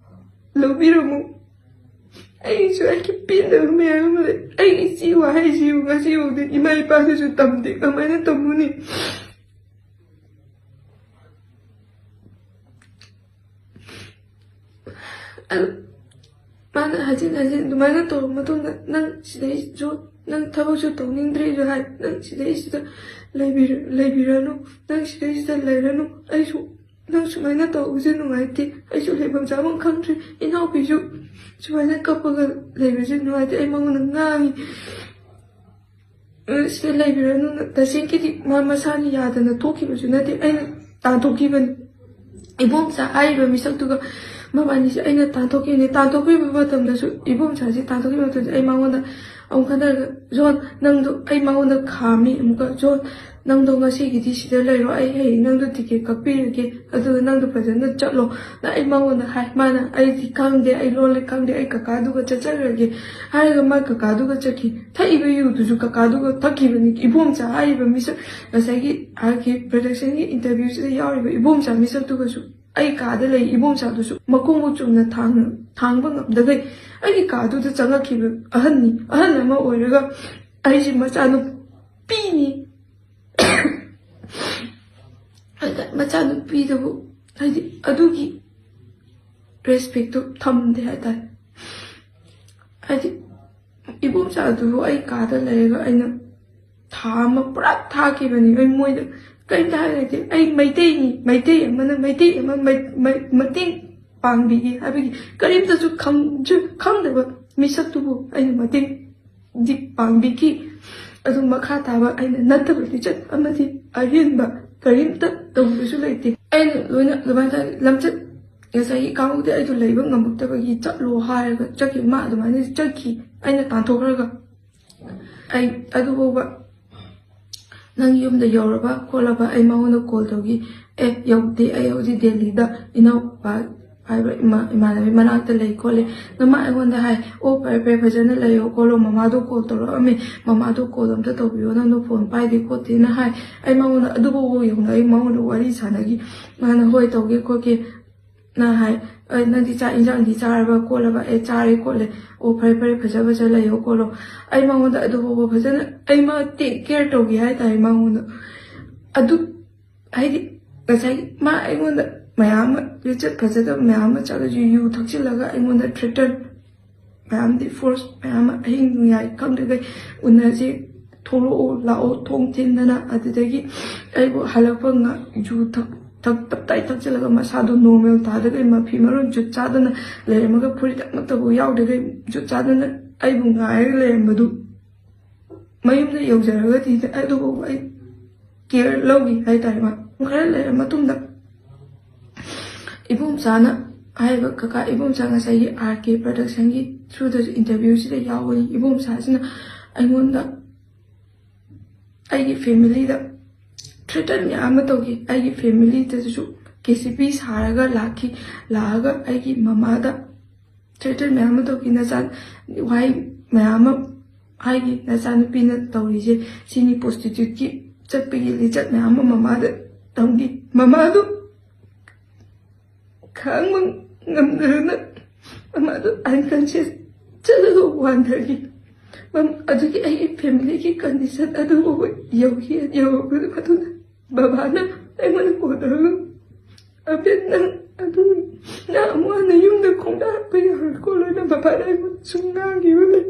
ꯂꯧꯕꯤꯔꯝꯃꯨ꯫ ꯑꯩꯒꯤꯁꯨ ꯑꯩꯒꯤ ꯄꯦꯟꯗꯕ ꯃꯌꯥꯝ ꯑꯃ ꯂꯩ꯫ ꯑꯩꯒꯤ ꯏꯆꯦ ꯋꯥꯍꯩꯁꯤꯕꯨ ꯉꯁꯤꯐꯥꯎꯗꯤ ꯏꯃꯥ ꯏꯄꯥꯗꯁꯨ ꯇꯝꯗꯦ, ꯀꯃꯥꯏꯅ ꯇꯝꯃꯨꯅꯤ? ꯑꯗꯨ ꯃꯥꯅ ꯍꯟꯖꯤꯟ ꯍꯟꯖꯤꯟ ꯑꯗꯨꯃꯥꯏꯅ ꯇꯧꯔꯕ ꯃꯇꯨꯡꯗ, "ꯅꯪ ꯁꯤꯗꯩꯁꯨ, ꯅꯪ ꯊꯕꯛꯁꯨ ꯇꯧꯅꯤꯡꯗ꯭ꯔꯦꯁꯨ ꯍꯥꯏ, ꯅꯪ ꯁꯤꯗꯩꯁꯤꯗ ꯂꯩꯕꯤꯔ-, ꯂꯩꯕꯤꯔꯅꯨ, ꯅꯪ ꯁꯤꯗꯩꯁꯤꯗ ꯂꯩꯔꯅꯨ, ꯑꯩꯁꯨ ꯅꯪ ꯁꯨꯃꯥꯏꯅ ꯇꯧꯕꯁꯦ ꯅꯨꯡꯉꯥꯏꯇꯦ, ꯑꯩꯁꯨ ꯂꯩꯐꯝ ꯆꯥꯐꯝ ꯈꯪꯗ꯭ꯔꯦ, ꯏꯅꯥꯎꯄꯤꯁꯨ ꯁꯨꯃꯥꯏꯅ ꯀꯞꯄꯒ ꯂꯩꯕꯁꯦ ꯅꯨꯡꯉꯥꯏꯇꯦ", ꯑꯩ ꯃꯉꯣꯟꯗ ꯉꯥꯡꯉꯤ꯫ "ꯑ, ꯁꯤꯗ ꯂꯩꯕꯤꯔꯅꯨ", ꯇꯁꯦꯡꯀꯤꯗꯤ ꯃꯥ ꯃꯁꯥꯅ ꯌꯥꯗꯅ ꯊꯣꯛꯈꯤꯕꯁꯨ ꯅꯠꯇꯦ, ꯑꯩꯅ ꯇꯥꯟꯊꯣꯛꯈꯤꯕꯅꯤ꯫ ꯏꯕꯣꯝꯆꯥ ꯍꯥꯏꯔꯤꯕ ꯃꯤꯁꯛꯇꯨꯒ ꯃꯕꯥꯅꯤꯁꯦ ꯑꯩꯅ ꯇꯥꯟꯊꯣꯛꯈꯤꯕꯅꯤ꯫ ꯇꯥꯟꯊꯣꯛꯈꯤꯕ ꯃꯇꯝꯗꯁꯨ, ꯏꯕꯣꯝꯆꯥꯁꯦ ꯇꯥꯟꯊꯣꯛꯈꯤꯕ ꯃꯇꯝꯗ ꯑꯩ ꯃꯉꯣꯟꯗ ꯑꯃꯨꯛ ꯈꯟꯅꯔꯒ, "ꯖꯣꯟ, ꯅꯪꯗꯣ", ꯑꯩ ꯃꯉꯣꯟꯗ ꯈꯥꯝꯃꯤ ꯑꯃꯨꯛꯀ, "ꯖꯣꯟ, ꯅꯪꯗꯣ ꯉꯁꯤꯒꯤꯗꯤ ꯁꯤꯗ ꯂꯩꯔꯣ, ꯑꯩ ꯍꯌꯦꯡ ꯅꯪꯗꯣ ꯇꯤꯀꯦꯠ ꯀꯛꯄꯤꯔꯒꯦ, ꯑꯗꯨꯒ ꯅꯪꯗꯣ ꯐꯖꯅ ꯆꯠꯂꯣ"ꯅ ꯑꯩ ꯃꯉꯣꯟꯗ ꯍꯥꯏ꯫ ꯃꯥꯅ, "ꯑꯩꯗꯤ ꯈꯪꯗꯦ, ꯑꯩ ꯂꯣꯜꯂꯤ ꯈꯪꯗꯦ, ꯑꯩ ꯀꯀꯥꯗꯨꯒ ꯆꯠꯆꯈ꯭ꯔꯒꯦ" ꯍꯥꯏꯔꯒ ꯃꯥ ꯀꯀꯥꯗꯨꯒ ꯆꯠꯈꯤ꯫ ꯊꯛꯏꯕ ꯌꯨꯗꯨꯁꯨ ꯀꯀꯥꯗꯨꯒ ꯊꯛꯈꯤꯕꯅꯤ꯫ ꯏꯕꯣꯝꯆꯥ ꯍꯥꯏꯔꯤꯕ ꯃꯤꯁꯛ, ꯉꯁꯥꯏꯒꯤ ꯑꯥꯔ ꯀꯦ ꯄ꯭ꯔꯗꯛꯁꯟꯒꯤ ꯏꯟꯇꯔꯚ꯭ꯌꯨꯁꯤꯗ ꯌꯥꯎꯔꯤꯕ ꯏꯕꯣꯝꯆꯥ ꯃꯤꯁꯛꯇꯨꯒꯁꯨ ꯑꯩ ꯀꯥꯗ ꯂꯩ ꯏꯕꯣꯝꯆꯥꯗꯨꯁꯨ ꯃꯈꯣꯡꯕꯨ ꯆꯨꯝꯅ ꯊꯥꯡ-, ꯊꯥꯡꯕ ꯉꯝꯗꯈꯩ ꯑꯩꯒꯤ ꯀꯥꯗꯨꯗ ꯆꯪꯉꯛꯈꯤꯕ ꯑꯍꯟꯅꯤ꯫ ꯑꯍꯟ ꯑꯃ ꯑꯣꯏꯔꯒ ꯑꯩꯁꯦ ꯃꯆꯥꯅꯨꯄꯤꯅꯤ꯫ ꯑꯗ ꯃꯆꯥꯅꯨꯄꯤꯗꯨꯕꯨ, ꯍꯥꯏꯗꯤ, ꯑꯗꯨꯒꯤ ꯔꯦꯁꯄꯦꯛꯇꯨ ꯊꯝꯗꯦ ꯍꯥꯏꯇꯥꯔꯦ꯫ ꯍꯥꯏꯗꯤ, ꯏꯕꯣꯝꯆꯥꯗꯨꯕꯨ ꯑꯩ ꯀꯥꯗ ꯂꯩꯔꯒ ꯑꯩꯅ ꯊꯥ ꯑꯃ ꯄꯨꯔꯥ ꯊꯥꯈꯤꯕꯅꯤ꯫ ꯑꯩ ꯃꯣꯏꯗ ꯀꯔꯤꯝꯇ ꯍꯥꯏꯔꯛꯇꯦ꯫ ꯑꯩ ꯃꯩꯇꯩꯅꯤ, ꯃꯩꯇꯩ ꯑꯃꯅ ꯃꯩꯇꯩ ꯑꯃ ꯃꯩ-, ꯃꯩ-, ꯃꯇꯦꯡ ꯄꯥꯡꯕꯤꯒꯦ ꯍꯥꯏꯕꯒꯤ ꯀꯔꯤꯝꯇꯁꯨ ꯈꯪꯖ-, ꯈꯪꯗꯕ ꯃꯤꯁꯛꯇꯨꯕꯨ ꯑꯩꯅ ꯃꯇꯦꯡꯗꯤ ꯄꯥꯡꯕꯤꯈꯤ꯫ ꯑꯗꯨ ꯃꯈꯥ ꯇꯥꯕ ꯑꯩꯅ ꯅꯠꯇꯕ ꯂꯤꯆꯠ ꯑꯃꯗꯤ ꯑꯍꯦꯟꯕ ꯀꯔꯤꯝꯇ ꯇꯧꯕꯁꯨ ꯂꯩꯇꯦ꯫ ꯑꯩꯅ ꯂꯣꯏꯅ ꯑꯗꯨꯃꯥꯏꯅ ꯇꯧꯔꯦ꯫ ꯂꯝꯆꯠ, ꯉꯁꯥꯏꯒꯤ ꯀꯥꯡꯕꯨꯗꯤ ꯑꯩꯗꯣ ꯂꯩꯕ ꯉꯝꯃꯛꯇꯕꯒꯤ ꯆꯠꯂꯣ ꯍꯥꯏꯔꯒ ꯆꯠꯈꯤ꯫ ꯃꯥ ꯑꯗꯨꯃꯥꯏꯅ ꯆꯠꯈꯤ꯫ ꯑꯩꯅ ꯇꯥꯟꯊꯣꯛꯈ꯭ꯔꯒ ꯑꯩ ꯑꯗꯨꯐꯥꯎꯕ ꯅꯪ ꯌꯨꯝꯗ ꯌꯧꯔꯕ ꯈꯣꯠꯂꯕ ꯑꯩ ꯃꯉꯣꯟꯗ ꯀꯣꯜ ꯇꯧꯈꯤ꯫ "ꯑꯦ, ꯌꯧꯗꯦ, ꯑꯩ ꯍꯧꯖꯤꯛ ꯗꯦꯜꯂꯤꯗ ꯏꯅꯥꯎꯄꯥ ꯍꯥꯏꯕ ꯏꯃꯥ-, ꯏꯃꯥꯟꯅꯕꯤ ꯃꯅꯥꯛꯇ ꯂꯩ ꯈꯣꯠꯂꯦ"꯫ ꯅꯃꯥ ꯑꯩꯉꯣꯟꯗ ꯍꯥꯏ, "ꯑꯣ, ꯐꯔꯦ, ꯐꯔꯦ, ꯐꯖꯅ ꯂꯩꯌꯣ ꯈꯣꯠꯂꯣ, ꯃꯃꯥꯗꯣ ꯀꯣꯜ ꯇꯧꯔꯛꯑꯝꯃꯦ, ꯃꯃꯥꯗꯣ ꯀꯣꯜ ꯑꯝꯇ ꯇꯧꯕꯤꯌꯣ, ꯅꯪꯗꯣ ꯐꯣꯟ ꯄꯥꯏꯗꯦ ꯈꯣꯠꯇꯦꯅ" ꯍꯥꯏ꯫ ꯑꯩ ꯃꯉꯣꯟꯗ ꯑꯗꯨꯐꯥꯎꯕ ꯌꯧꯅ ꯑꯩ ꯃꯉꯣꯟꯗ ꯋꯥꯔꯤ ꯁꯥꯟꯅꯈꯤ꯫ ꯃꯥꯅ, "ꯍꯣꯏ, ꯇꯧꯒꯦ ꯈꯣꯠꯀꯦ"ꯅ ꯍꯥꯏ꯫ "ꯑꯩ, ꯅꯪꯗꯤ ꯆꯥꯛ ꯏꯟꯖꯥꯡꯗꯤ ꯆꯥꯔꯕ ꯈꯣꯠꯂꯕ?" "ꯑꯦ, ꯆꯥꯔꯦ ꯈꯣꯠꯂꯦ"꯫ "ꯑꯣ, ꯐꯔꯦ, ꯐꯔꯦ, ꯐꯖ ꯐꯖ ꯂꯩꯌꯣ ꯈꯣꯠꯂꯣ"꯫ ꯑꯩ ꯃꯉꯣꯟꯗ ꯑꯗꯨꯐꯥꯎꯕ ꯐꯖꯅ ꯑꯩ ꯃꯥ ꯇꯦꯛ ꯀꯦꯌꯔ ꯇꯧꯒꯦ ꯍꯥꯏꯇꯥꯔꯦ ꯃꯉꯣꯟꯗ꯫ ꯑꯗꯨ, ꯍꯥꯏꯗꯤ, ꯉꯁꯥꯏ ꯃꯥ ꯑꯩꯉꯣꯟꯗ ꯃꯌꯥꯝ ꯑꯃ, ꯂꯤꯆꯠ ꯐꯖꯗꯕ ꯃꯌꯥꯝ ꯑꯃ ꯆꯠꯂꯁꯨ, ꯌꯨ ꯊꯛꯆꯤꯜꯂꯒ ꯑꯩꯉꯣꯟꯗ ꯊ꯭ꯔꯦꯇꯟ ꯃꯌꯥꯝꯗꯤ ꯐꯣꯔꯁ ꯃꯌꯥꯝ ꯑꯃ ꯑꯍꯤꯡ ꯅꯣꯡꯌꯥꯏ ꯈꯪꯗ꯭ꯔꯤꯈꯩ ꯎꯅꯁꯤ, ꯊꯣꯛꯂꯛꯑꯣ ꯂꯥꯛꯑꯣ ꯊꯣꯡ ꯊꯤꯟꯗꯅ꯫ ꯑꯗꯨꯗꯒꯤ ꯑꯩꯕꯨ ꯍꯜꯂꯛꯄ ꯉ- ꯖꯨ ꯊꯛ ꯊꯛ ꯇꯞꯇꯥꯏ ꯊꯛꯆꯤꯜꯂꯒ ꯃꯁꯥꯗꯣ ꯅꯣꯔꯃꯦꯜ ꯇꯥꯗꯈꯩ ꯃꯐꯤ ꯃꯔꯣꯟ ꯖꯨꯠ ꯆꯥꯗꯅ ꯂꯩꯔꯝꯃꯒ ꯐꯨꯔꯤꯠ ꯑꯃꯠꯇꯕꯨ ꯌꯥꯎꯗꯈꯩ ꯖꯨꯠ ꯆꯥꯗꯅ ꯑꯩꯕꯨ ꯉꯥꯏꯔꯒ ꯂꯩꯔꯝꯕꯗꯨ ꯃꯌꯨꯝꯗ ꯌꯧꯖꯔꯒꯗꯤ ꯑꯗꯨꯕꯨ ꯑꯩ ꯀꯦꯌꯔ ꯂꯧꯈꯤ ꯍꯥꯏꯇꯥꯔꯦ꯫ ꯃꯥ ꯈꯔ ꯂꯩꯔ ꯃꯇꯨꯡꯗ ꯏꯕꯣꯝꯆꯥꯅ ꯍꯥꯏꯔꯤꯕ ꯀꯀꯥ ꯏꯕꯣꯝꯆꯥ ꯉꯁꯥꯏꯒꯤ ꯑꯥꯔ ꯀꯦ ꯄ꯭ꯔꯗꯛꯁꯟꯒꯤ ꯊ꯭ꯔꯨꯗꯁꯨ ꯏꯟꯇꯔꯚ꯭ꯌꯨꯁꯤꯗ ꯌꯥꯎꯕꯅꯤ꯫ ꯏꯕꯣꯝꯆꯥꯁꯤꯅ ꯑꯩꯉꯣꯟꯗ ꯑꯩꯒꯤ ꯐꯦꯃꯤꯂꯤꯗ ꯊ꯭ꯔꯦꯇꯟ ꯃꯌꯥꯝ ꯑꯃ ꯇꯧꯈꯤ꯫ ꯑꯩꯒꯤ ꯐꯦꯃꯤꯂꯤꯗꯁꯨ ꯀꯦ ꯁꯤ ꯄꯤ ꯁꯥꯔꯒ ꯂꯥꯛꯈꯤ꯫ ꯂꯥꯛꯑꯒ ꯑꯩꯒꯤ ꯃꯃꯥꯗ ꯊ꯭ꯔꯦꯇꯟ ꯃꯌꯥꯝ ꯑꯃ ꯇꯧꯈꯤ꯫ ꯅꯆꯥ ꯋꯥꯍꯩ ꯃꯌꯥꯝ ꯑꯃ ꯍꯥꯏꯈꯤ꯫ "ꯅꯆꯥꯅꯨꯄꯤꯅ ꯇꯧꯔꯤꯁꯦ ꯁꯤꯅꯤ, ꯄ꯭ꯔꯣꯁꯇꯤꯇ꯭ꯌꯨꯠꯀꯤ ꯆꯠꯄꯒꯤ ꯂꯤꯆꯠ ꯃꯌꯥꯝ ꯑꯃ ꯃꯃꯥꯗ ꯇꯝꯈꯤ꯫" ꯃꯃꯥꯗꯨ ꯈꯥꯡꯕ ꯉꯝꯗꯗꯅ ꯃꯃꯥꯗꯨ ꯑꯟꯀꯟꯁꯤꯌꯁ ꯆꯠꯂꯒ ꯋꯥꯟꯊꯈꯤ꯫ ꯃꯝ-, ꯑꯗꯨꯒꯤ ꯑꯩꯒꯤ ꯐꯦꯃꯤꯂꯤꯒꯤ ꯀꯟꯗꯤꯁꯟ ꯑꯗꯨ ꯐꯥꯎꯕ ꯌꯧꯈꯤ꯫ ꯌꯧꯔꯛꯄ ꯃꯇꯨꯡꯗ ꯕꯕꯥꯅ ꯑꯩꯉꯣꯟꯗ ꯀꯣꯜ ꯇꯧꯔꯒ, "ꯑꯕꯦꯟ, ꯅꯪ ꯑꯗꯨꯝ ꯅꯪ ꯑꯃꯨꯛ ꯍꯟꯅ ꯌꯨꯝꯗ ꯈꯣꯡꯗꯥ ꯍꯥꯞꯄ ꯌꯥꯔꯣꯏ ꯈꯣꯠꯂꯣꯏꯅ" ꯕꯕꯥꯅ ꯑꯩꯉꯣꯟꯗ ꯁꯨꯝ ꯉꯥꯡꯈꯤꯕ ꯂꯩ꯫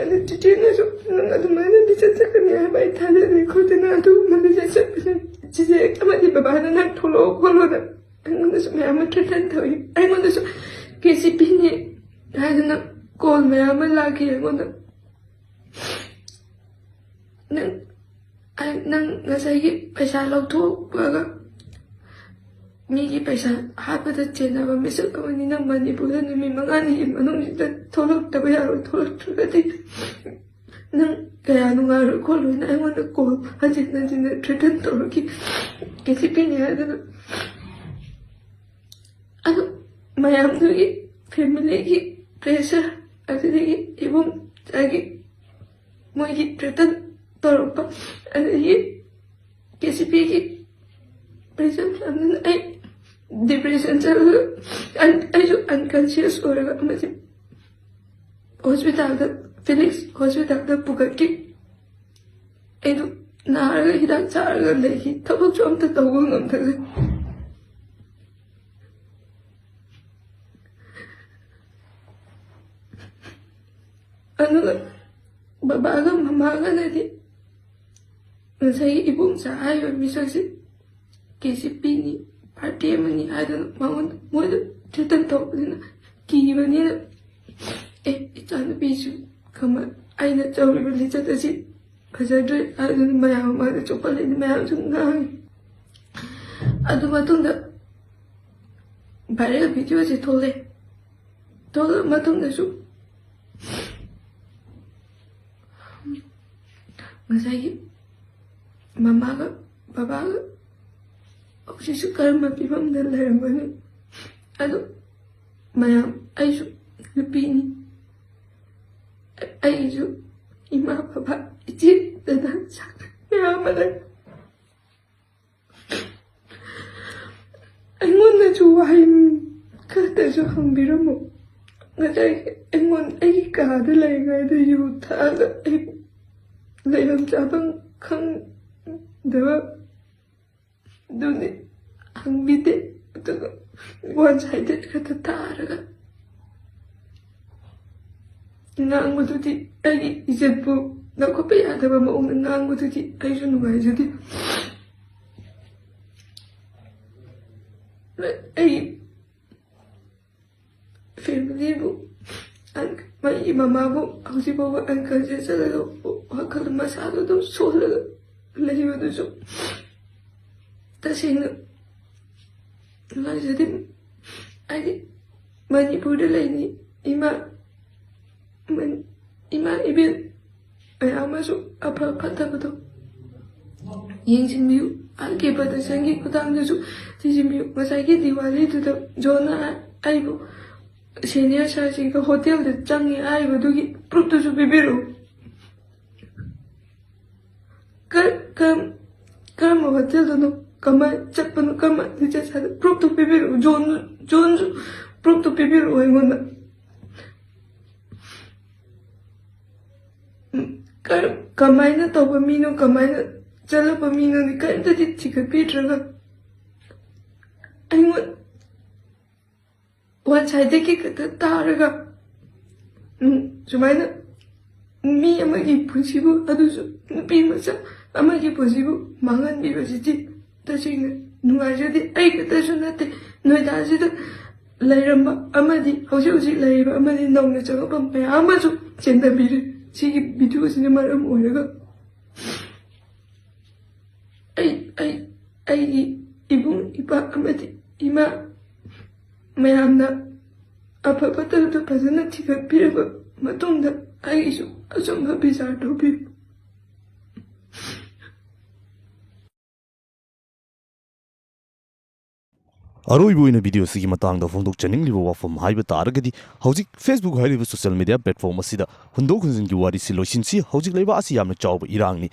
ꯑꯗꯨ ꯆꯤꯆꯦꯅꯁꯨ "ꯅꯪ ꯑꯗꯨꯃꯥꯏꯅ ꯂꯤꯆꯠ ꯆꯠꯀꯅꯤ ꯍꯥꯏꯕ ꯑꯩ ꯊꯥꯖꯗꯦ" ꯈꯣꯠꯇꯅ ꯑꯗꯨꯒꯨꯝꯕ ꯂꯤꯆꯠ ꯆꯠꯄꯁꯦ ꯆꯤꯆꯦ ꯑꯃꯗꯤ ꯕꯕꯥꯅ "ꯅꯪ ꯊꯣꯛꯂꯛꯑꯣ" ꯈꯣꯠꯂꯣꯅ ꯑꯩꯉꯣꯟꯗꯁꯨ ꯃꯌꯥꯝ ꯑꯃ ꯊ꯭ꯔꯦꯇꯟ ꯇꯧꯏ꯫ ꯑꯩꯉꯣꯟꯗꯁꯨ ꯀꯦ ꯁꯤ ꯄꯤꯅꯤ ꯍꯥꯏꯗꯅ ꯀꯣꯜ ꯃꯌꯥꯝ ꯑꯃ ꯂꯥꯛꯈꯤ ꯑꯩꯉꯣꯟꯗ꯫ "ꯅꯪ, ꯑꯩ, ꯅꯪ ꯉꯁꯥꯏꯒꯤ ꯄꯩꯁꯥ ꯂꯧꯊꯣꯛꯄꯒ ꯃꯤꯒꯤ ꯄꯩꯁꯥ ꯍꯥꯠꯄꯗ ꯆꯦꯟꯅꯕ ꯃꯤꯁꯛ ꯑꯃꯅꯤ꯫ ꯅꯪ ꯃꯅꯤꯄꯨꯔꯗ ꯅꯨꯃꯤꯠ ꯃꯉꯥꯅꯤꯒꯤ ꯃꯅꯨꯡꯁꯤꯗ ꯊꯣꯛꯂꯛꯇꯕ ꯌꯥꯔꯣꯏ꯫ ꯊꯣꯛꯂꯛꯇ꯭ꯔꯒꯗꯤ ꯅꯪ ꯀꯌꯥ ꯅꯨꯡꯉꯥꯏꯔꯣꯏ ꯈꯣꯠꯂꯣꯏꯅ" ꯑꯩꯉꯣꯟꯗ ꯀꯣꯜ ꯍꯟꯖꯤꯟ ꯍꯟꯖꯤꯟꯅ ꯊ꯭ꯔꯦꯇꯟ ꯇꯧꯔꯛꯈꯤ꯫ ꯀꯦ ꯁꯤ ꯄꯤꯅꯤ ꯍꯥꯏꯗꯅ꯫ ꯑꯗꯨ ꯃꯌꯥꯝꯗꯨꯒꯤ ꯐꯦꯃꯤꯂꯤꯒꯤ ꯄ꯭ꯔꯦꯁꯔ, ꯑꯗꯨꯗꯒꯤ ꯏꯕꯨꯡ ꯑꯩꯒꯤ ꯃꯣꯏꯒꯤ ꯊ꯭ꯔꯦꯇꯟ ꯇꯧꯔꯛꯄ, ꯑꯗꯒꯤ ꯀꯦ ꯁꯤ ꯄꯤꯒꯤ ꯄ꯭ꯔꯦꯁꯔ ꯃꯌꯥꯝꯗꯨꯅ ꯑꯩ ꯗꯤꯄ꯭ꯔꯦꯁꯟ ꯆꯠꯂꯒ ꯑꯟ-, ꯑꯩꯁꯨ ꯑꯟꯀꯟꯁꯤꯌꯁ ꯑꯣꯏꯔꯒ ꯑꯃꯗꯤ ꯍꯣꯁꯄꯤꯇꯥꯜꯗ, ꯐꯤꯅꯤꯛꯁ ꯍꯣꯁꯄꯤꯇꯥꯜꯗ ꯄꯨꯈꯠꯈꯤ꯫ ꯑꯩꯗꯣ ꯅꯥꯔꯒ ꯍꯤꯗꯥꯛ ꯆꯥꯔꯒ ꯂꯩꯈꯤ꯫ ꯊꯕꯛꯁꯨ ꯑꯝꯇ ꯇꯧꯕ ꯉꯝꯗꯈꯩ꯫ ꯑꯗꯨꯒ ꯕꯕꯥꯒ ꯃꯃꯥꯒꯅꯗꯤ ꯉꯁꯥꯏꯒꯤ ꯏꯕꯣꯝꯆꯥ ꯍꯥꯏꯔꯤꯕ ꯃꯤꯁꯛꯁꯤ ꯀꯦ ꯁꯤ ꯄꯤꯅꯤ, ꯄꯥꯔꯇꯤ ꯑꯃꯅꯤ ꯍꯥꯏꯗꯅ ꯃꯉꯣꯟꯗ, ꯃꯣꯏꯗ ꯊ꯭ꯔꯦꯇꯟ ꯇꯧꯕꯅꯤꯅ, ꯀꯤꯕꯅꯤꯅ, "ꯑꯦ, ꯏꯆꯥꯅꯨꯄꯤꯁꯨ ꯀꯃꯥꯏ-, ꯑꯩꯅ ꯇꯧꯔꯤꯕ ꯂꯤꯆꯠ ꯑꯁꯤ ꯐꯖꯗ꯭ꯔꯦ" ꯍꯥꯏꯗꯨꯅ ꯃꯌꯥꯝ ꯃꯃꯥꯡꯗ ꯆꯣꯞꯍꯜꯂꯤꯅꯤ, ꯃꯌꯥꯝꯁꯨ ꯉꯥꯡꯉꯤ꯫ ꯑꯗꯨ ꯃꯇꯨꯡꯗ ꯚꯥꯏꯔꯦꯜ ꯚꯤꯗꯤꯑꯣꯁꯦ ꯊꯣꯛꯂꯛꯑꯦ꯫ ꯊꯣꯛꯂꯛꯑ ꯃꯇꯨꯡꯗꯁꯨ ꯉꯁꯥꯏꯒꯤ ꯃꯃꯥꯒ ꯕꯕꯥꯒ ꯍꯧꯖꯤꯛꯁꯨ ꯀꯔꯝꯕ ꯐꯤꯕꯝꯗ ꯂꯩꯔꯝꯒꯅꯤ? ꯑꯗꯨ ꯃꯌꯥꯝ, ꯑꯩꯁꯨ ꯅꯨꯄꯤꯅꯤ, ꯑꯩꯒꯤꯁꯨ ꯏꯃꯥ ꯕꯕꯥ, ꯏꯆꯦ ꯗꯗꯥ ꯃꯌꯥꯝ ꯑꯃ ꯂꯩ꯫ ꯑꯩꯉꯣꯟꯗꯁꯨ ꯋꯥꯍꯩ ꯈꯔꯇꯁꯨ ꯍꯪꯕꯤꯔꯝꯃꯨ꯫ ꯉꯁꯥꯏ ꯑꯩꯉꯣꯟ-, ꯑꯩꯒꯤ ꯀꯥꯗ ꯂꯩꯔꯤꯉꯩꯗ ꯌꯨ ꯊꯛꯑꯒ ꯑꯩ ꯂꯩꯐꯝ ꯆꯥꯐꯝ ꯈꯪꯗꯕ ꯑꯗꯨꯅꯤ ꯍꯪꯕꯤꯗꯦ꯫ ꯑꯗꯨꯒ ꯋꯥꯟ ꯁꯥꯏꯗꯦꯠ ꯈꯛꯇ ꯇꯥꯔꯒ ꯉꯥꯡꯕꯗꯨꯗꯤ, ꯑꯩꯒꯤ ꯏꯖꯠꯄꯨ ꯂꯧꯈꯠꯄ ꯌꯥꯗꯕ ꯃꯑꯣꯡꯗ ꯉꯥꯡꯕꯗꯨꯗꯤ ꯑꯩꯁꯨ ꯅꯨꯡꯉꯥꯏꯖꯗꯦ꯫ ꯑꯩ ꯐꯦꯃꯤꯂꯤꯕꯨ, ꯃꯥꯒꯤ ꯃꯃꯥꯕꯨ ꯍꯧꯖꯤꯛ ꯐꯥꯎꯕ ꯑꯟꯀꯟꯁꯤꯌꯁ ꯆꯠꯂꯒ ꯋꯥꯈꯜ ꯃꯁꯥꯗꯣ ꯑꯗꯨꯝ ꯁꯣꯜꯂꯒ ꯂꯩꯕꯗꯨꯁꯨ ꯇꯁꯦꯡꯅ ꯅꯨꯡꯉꯥꯏꯖꯗꯦ꯫ ꯍꯥꯏꯗꯤ ꯃꯅꯤꯄꯨꯔꯗ ꯂꯩꯅꯤ ꯏꯃꯥ, ꯏꯃꯥ ꯏꯕꯦꯟ ꯃꯌꯥꯝ ꯑꯃꯁꯨ ꯑꯐ ꯐꯠꯇꯕꯗꯣ ꯌꯦꯡꯁꯤꯟꯕꯤꯌꯨ꯫ R K ꯄ꯭ꯔꯗꯛꯁꯟꯒꯤ ꯈꯨꯊꯥꯡꯗꯁꯨ ꯊꯤꯖꯤꯟꯕꯤꯌꯨ꯫ ꯉꯁꯥꯏꯒꯤ ꯗꯤꯋꯥꯂꯤꯗꯨꯗ ꯖꯣꯟꯅ ꯑꯩꯕꯨ ꯁꯦꯅꯤꯌꯔ ꯁꯥꯔꯁꯤꯡꯒ ꯍꯣꯇꯦꯜꯗ ꯆꯪꯉꯦ ꯍꯥꯏꯔꯤꯕꯗꯨꯒꯤ ꯄ꯭ꯔꯨꯐꯇꯨꯁꯨ ꯄꯤꯕꯤꯔꯛꯎ꯫ ꯀ-, ꯀꯔꯝ-, ꯀꯔꯝꯕ ꯍꯣꯇꯦꯜꯗꯅꯣ, ꯀꯃꯥꯏ ꯆꯠꯄꯅꯣ, ꯀꯔꯝꯕ ꯂꯤꯆꯠ ꯁꯥꯗ ꯄ꯭ꯔꯨꯐꯇꯨ ꯄꯤꯕꯤꯔꯛꯎ꯫ ꯖꯣꯟ, ꯖꯣꯟꯁꯨ ꯄ꯭ꯔꯨꯐꯇꯨ ꯄꯤꯕꯤꯔꯛꯎ ꯑꯩꯉꯣꯟꯗ꯫ ꯎꯝ, ꯀꯔ-, ꯀꯃꯥꯏꯅ ꯇꯧꯕ ꯃꯤꯅꯣ, ꯀꯃꯥꯏꯅ ꯆꯠꯂꯛꯄ ꯃꯤꯅꯣꯗꯤ ꯀꯔꯤꯝꯇꯗꯤ ꯊꯤꯒꯠꯄꯤꯗ꯭ꯔꯒ ꯑꯩꯉꯣꯟ-, ꯋꯥꯟ ꯁꯥꯏꯗꯦꯠꯀꯤ ꯈꯛꯇ ꯇꯥꯔꯒ, ꯎꯝ, ꯁꯨꯃꯥꯏꯅ ꯃꯤ ꯑꯃꯒꯤ ꯄꯨꯟꯁꯤꯕꯨ, ꯑꯗꯨꯁꯨ ꯅꯨꯄꯤ ꯃꯆꯥ ꯑꯃꯒꯤ ꯄꯨꯟꯁꯤꯕꯨ ꯃꯥꯡꯍꯟꯕꯤꯕꯁꯤꯗꯤ ꯇꯁꯦꯡꯅ ꯅꯨꯡꯉꯥꯏꯖꯗꯦ꯫ ꯑꯩ ꯈꯛꯇꯁꯨ ꯅꯠꯇꯦ, ꯅꯣꯏꯗꯥꯁꯤꯗ ꯂꯩꯔꯝꯕ ꯑꯃꯗꯤ ꯍꯧꯖꯤꯛ ꯍꯧꯖꯤꯛ ꯂꯩꯔꯤꯕ ꯑꯃꯗꯤ ꯅꯧꯅ ꯆꯪꯉꯛꯄ ꯃꯌꯥꯝ ꯑꯃꯁꯨ ꯆꯦꯟꯊꯕꯤꯔꯦ꯫ ꯁꯤꯒꯤ ꯚꯤꯗꯤꯑꯣꯁꯤꯅ ꯃꯔꯝ ꯑꯣꯏꯔꯒ ꯑꯩ ꯑꯩ ꯑꯩꯒꯤ ꯏꯕꯨꯡ ꯏꯄꯥ ꯑꯃꯗꯤ ꯏꯃꯥ ꯃꯌꯥꯝꯅ ꯑꯐ ꯐꯠꯇꯕꯗꯨ ꯐꯖꯅ ꯊꯤꯒꯠꯄꯤꯔꯕ ꯃꯇꯨꯡꯗ ꯑꯩꯒꯤꯁꯨ ꯑꯆꯨꯝꯕ ꯕꯤꯆꯥꯔ ꯇꯧꯕꯤꯌꯨ꯫ ꯑꯔꯣꯏꯕ ꯑꯣꯏꯅ ꯚꯤꯗꯤꯑꯣ ꯑꯁꯤꯒꯤ ꯃꯇꯥꯡꯗ ꯐꯣꯡꯗꯣꯛꯆꯅꯤꯡꯂꯤꯕ ꯋꯥꯐꯝ ꯍꯥꯏꯕ ꯇꯥꯔꯒꯗꯤ, ꯍꯧꯖꯤꯛ Facebook ꯍꯥꯏꯔꯤꯕ ꯁꯣꯁꯤꯌꯦꯜ ꯃꯤꯗꯤꯌꯥ ꯄ꯭ꯂꯦꯠꯐꯣꯝ ꯑꯁꯤꯗ ꯍꯨꯟꯗꯣꯛ ꯍꯨꯟꯖꯤꯟꯒꯤ ꯋꯥꯔꯤꯁꯤ ꯂꯣꯏꯁꯤꯟꯁꯤ꯫ ꯍꯧꯖꯤꯛ ꯂꯩꯕꯥꯛ ꯑꯁꯤ ꯌꯥꯝꯅ ꯆꯥꯎꯕ ꯏꯔꯥꯡꯅꯤ꯫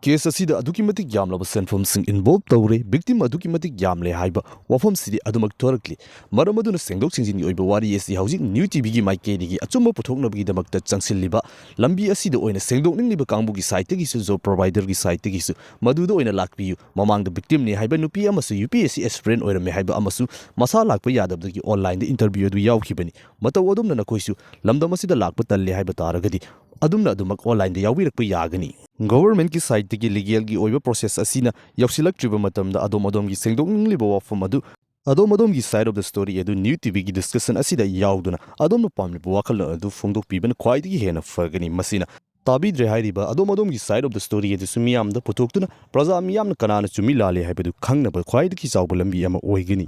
ꯀꯦꯁ ꯑꯁꯤꯗ ꯑꯗꯨꯛꯀꯤ ꯃꯇꯤꯛ ꯌꯥꯝꯂꯕ ꯁꯦꯟꯐꯝꯁꯤꯡ ꯏꯟꯚꯣꯜꯕ ꯇꯧꯔꯦ, ꯚꯤꯛꯇꯤꯝ ꯑꯗꯨꯛꯀꯤ ꯃꯇꯤꯛ ꯌꯥꯝꯂꯦ ꯍꯥꯏꯕ ꯋꯥꯐꯝꯁꯤꯗꯤ ꯑꯗꯨꯃꯛ ꯊꯣꯔꯛꯂꯤ꯫ ꯃꯔꯝ ꯑꯗꯨꯅ ꯁꯦꯡꯗꯣꯛ ꯁꯦꯡꯖꯤꯟꯒꯤ ꯑꯣꯏꯕ ꯋꯥꯔꯤ ꯑꯁꯤ ꯍꯧꯖꯤꯛ ꯅ꯭ꯌꯨ ꯇꯤꯚꯤꯒꯤ ꯃꯥꯏꯀꯩꯗꯒꯤ ꯑꯆꯨꯝꯕ ꯄꯨꯊꯣꯛꯅꯕꯒꯤꯗꯃꯛꯇ ꯆꯪꯁꯤꯜꯂꯤꯕ ꯂꯝꯕꯤ ꯑꯁꯤꯗ ꯑꯣꯏꯅ ꯁꯦꯡꯗꯣꯛꯅꯤꯡꯂꯤꯕ ꯀꯥꯡꯕꯨꯒꯤ ꯁꯥꯏꯠꯇꯒꯤꯁꯨ, ꯖꯣꯕ ꯄ꯭ꯔꯣꯚꯥꯏꯗꯔꯒꯤ ꯁꯥꯏꯠꯇꯒꯤꯁꯨ ꯃꯗꯨꯗ ꯑꯣꯏꯅ ꯂꯥꯛꯄꯤꯌꯨ꯫ ꯃꯃꯥꯡꯗ ꯚꯤꯛꯇꯤꯝꯅꯤ ꯍꯥꯏꯕ ꯅꯨꯄꯤ ꯑꯃꯁꯨ U P S C aspirant ꯑꯣꯏꯔꯝꯃꯦ ꯍꯥꯏꯕ ꯑꯃꯁꯨ ꯃꯁꯥ ꯂꯥꯛꯄ ꯌꯥꯗꯕꯗꯒꯤ ꯑꯣꯟꯂꯥꯏꯟꯗ ꯏꯟꯇꯔꯚ꯭ꯌꯨ ꯑꯗꯨ ꯌꯥꯎꯈꯤꯕꯅꯤ꯫ ꯃꯇꯧ ꯑꯗꯨꯝꯅ ꯅꯈꯣꯏꯁꯨ ꯂꯝꯗꯝ ꯑꯁꯤꯗ ꯂꯥꯛꯄ ꯇꯜꯂꯦ ꯍꯥꯏꯕ ꯇꯥꯔꯒꯗꯤ ꯑꯗꯨꯝꯅ ꯑꯗꯨꯃꯛ ꯑꯣꯟꯂꯥꯏꯟꯗ ꯌꯥꯎꯕꯤꯔꯛꯄ ꯌꯥꯒꯅꯤ꯫ ꯒꯣꯚꯔꯟꯃꯦꯟꯠꯀꯤ ꯁꯥꯏꯠꯇꯒꯤ ꯂꯤꯒꯦꯜꯒꯤ ꯑꯣꯏꯕ ꯄ꯭ꯔꯣꯁꯦꯁ ꯑꯁꯤꯅ ꯌꯧꯁꯤꯜꯂꯛꯇ꯭ꯔꯤꯕ ꯃꯇꯝꯗ ꯑꯗꯣꯝ ꯑꯗꯣꯝꯒꯤ ꯁꯦꯡꯗꯣꯛꯅꯤꯡꯂꯤꯕ ꯋꯥꯐꯝ ꯑꯗꯨ, ꯑꯗꯣꯝ ꯑꯗꯣꯝꯒꯤ ꯁꯥꯏꯠ ꯑꯣꯐ ꯗ ꯁ꯭ꯇꯣꯔꯤ ꯑꯗꯨ ꯅ꯭ꯌꯨ ꯇꯤꯚꯤꯒꯤ ꯗꯤꯁꯀꯁꯟ ꯑꯁꯤꯗ ꯌꯥꯎꯗꯨꯅ ꯑꯗꯣꯝꯅ ꯄꯥꯝꯂꯤꯕ ꯋꯥꯈꯜꯂꯣꯟ ꯑꯗꯨ ꯐꯣꯡꯗꯣꯛꯄꯤꯕꯅ ꯈ꯭ꯋꯥꯏꯗꯒꯤ ꯍꯦꯟꯅ ꯐꯒꯅꯤ꯫ ꯃꯁꯤꯅ ꯇꯥꯕꯤꯗ꯭ꯔꯦ ꯍꯥꯏꯔꯤꯕ ꯑꯗꯣꯝ ꯑꯗꯣꯝꯒꯤ ꯁꯥꯏꯠ ꯑꯣꯐ ꯗ ꯁ꯭ꯇꯣꯔꯤ ꯑꯗꯨꯁꯨ ꯃꯤꯌꯥꯝꯗ ꯄꯨꯊꯣꯛꯇꯨꯅ ꯄ꯭ꯔꯖꯥ ꯃꯤꯌꯥꯝꯅ ꯀꯅꯥꯅ ꯆꯨꯝꯃꯤ ꯂꯥꯜꯂꯤ ꯍꯥꯏꯕꯗꯨ ꯈꯪꯅꯕ ꯈ꯭ꯋꯥꯏꯗꯒꯤ ꯆꯥꯎꯕ ꯂꯝꯕꯤ ꯑꯃ ꯑꯣꯏꯒꯅꯤ꯫